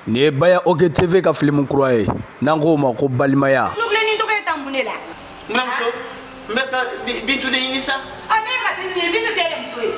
Nin ye Baya OK TV ka film kura ye n'an k'o ma ko balimaya. Tulobilennin tɔgɔ ye tan mun de la? N buramuso, n bɛ ka Bintu de ɲini sa. A ne bɛ ka Bintu ɲini, Bintu tɛ e de muso ye.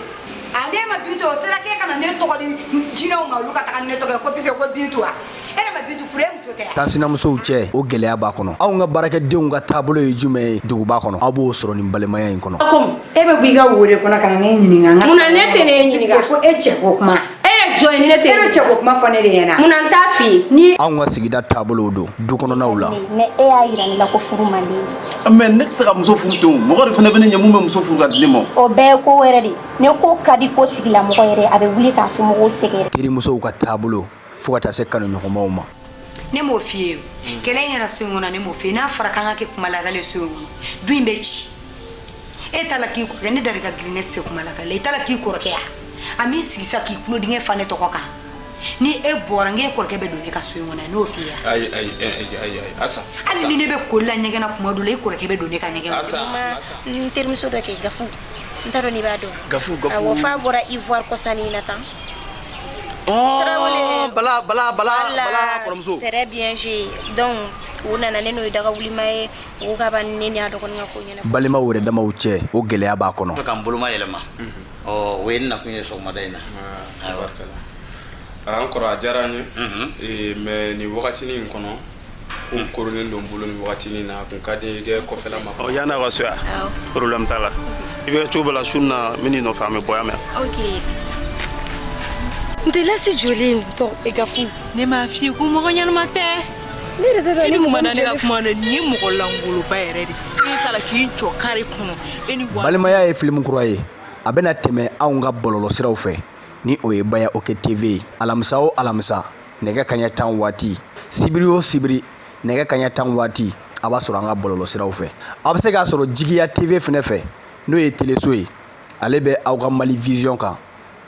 A ne ma Bintu o sera k'e ka na ne tɔgɔ di jinɛw ma olu ka taga ni ne tɔgɔ ye ko puisque ko Bintu wa? E de ma Bintu furu e muso tɛ wa? Kansinamusow cɛ o gɛlɛya b'a kɔnɔ. Anw ka baarakɛdenw ka taabolo ye jumɛn ye duguba kɔnɔ? Aw b'o sɔrɔ nin balimaya in kɔnɔ. Komi e bɛ bɔ i ka wo de kɔnɔ ka na ne ɲininka n ka. Mun na ne tɛ ne ɲininka? Ko e cɛ ko kuma. E ye jɔn ye ni ne tɛ E bɛ cɛ ko kuma fɔ ne de ɲɛna. Mun na n t'a f'i ye? Ni Anw ka sigida taabolow don du kɔnɔnaw la. Mais e y'a yira ne la ko furu man di ye. Mais ne tɛ se ka muso furu ten o, mɔgɔ de fana bɛ ne ɲɛ mun bɛ muso furu ka di ne ma. O bɛɛ ye ko wɛrɛ de ye. Ni ko ka di ko tigilamɔgɔ yɛrɛ, a bɛ wuli k'a somɔgɔw sɛgɛrɛ. Terimusow ka taabolo fo ka taa se kanuɲɔgɔnmaw ma. Ne m'o f'i ye, kɛlɛ in kɛra so in kɔnɔ, ne m'o f'i ye. N'a fɔra k'an ka kɛ kuma lakale so in kɔnɔ, du in bɛ ci. E t'a la k'i kɔrɔkɛ, ne da de ka girin, ne tɛ se kuma lakale la. I t'a la k'i kɔrɔkɛ ya, a m'i sigi sa k'i tulo dingɛ fa ne tɔgɔ kan. Ni e bɔra n k'e kɔrɔkɛ bɛ don ne ka so in kɔnɔ, n'o f'i ye. Ayi, ayi, ayi, ayi, ayi, Asa. Hali ni ne bɛ koli la ɲɛgɛn na kuma dɔ la, e kɔrɔkɛ bɛ don ne ka ɲɛgɛn kɔnɔ. Asa. N terimuso dɔ kɛ Gafu, n t'a dɔn n'i b'a dɔn. Gafu, Gafu. Awɔ, f'a bɔra Ivoire kɔsani na tan. Oh, Bala, Bala, Bala, Voilà. Bala kɔrɔmuso. Très bien joué. Donc u nana ne n'o ye daga wulima ye, u ko k'a b'a ne n'a dɔgɔnin ka ko ɲɛnabɔ. Balimaw yɛrɛ damaw cɛ o gɛlɛya b'a kɔnɔ. Ka n boloma yɛlɛma. Ɔ, o ye n nakun ye sɔgɔmada in na. Ayiwa. An kɔrɔ, a diyara n ye, mais nin wagatinin in kɔnɔ, ko koronnen don n bolo nin wagatinin na, a kun ka di n ye i kɛ kɔfɛla ma. Ɔ, yan'a ka so yan, problème t'a la, i bɛ kɛ cogo bɛɛ la su na, n bɛ n'i nɔfɛ, an bɛ bɔ yan mɛ. Ok. N tɛ lasi joli tɔ e Gafu. Ne m'a f'i ye ko mɔgɔ ɲɛnama tɛ. Ne yɛrɛ t'a dɔn. E ni kuma da ne ka kuma na, nin ye mɔgɔ lankoloba yɛrɛ de ye. E t'a la k'i jɔ kare kɔnɔ e ni wa. Balimaya ye film kura ye, a bɛna tɛmɛ anw ka bɔlɔlɔsiraw fɛ ni o ye Baya OK TV ye, alamisa o alamisa nɛgɛ kaɲɛ 10 waati, sibiri o sibiri nɛgɛ kaɲɛ 10 waati, a b'a sɔrɔ an ka bɔlɔlɔsiraw fɛ. A bɛ se k'a sɔrɔ Jigiya TV fɛnɛ fɛ, n'o ye teleso ye, ale bɛ aw ka Mali Vision kan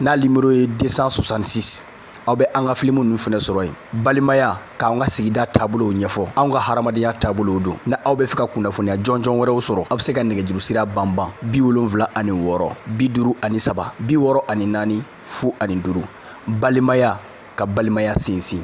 n'a numéro ye 266. Aw bɛ an ka filimu ninnu fɛnɛ sɔrɔ yen. Balimaya k'an ka sigida taabolow ɲɛfɔ, anw ka hadamadenya taabolow don. Na aw bɛ fɛ ka kunnafoniya jɔnjɔn wɛrɛw sɔrɔ, aw bɛ se ka nɛgɛjuru sira banban 76 53 64 05. Balimaya ka balimaya sinsin.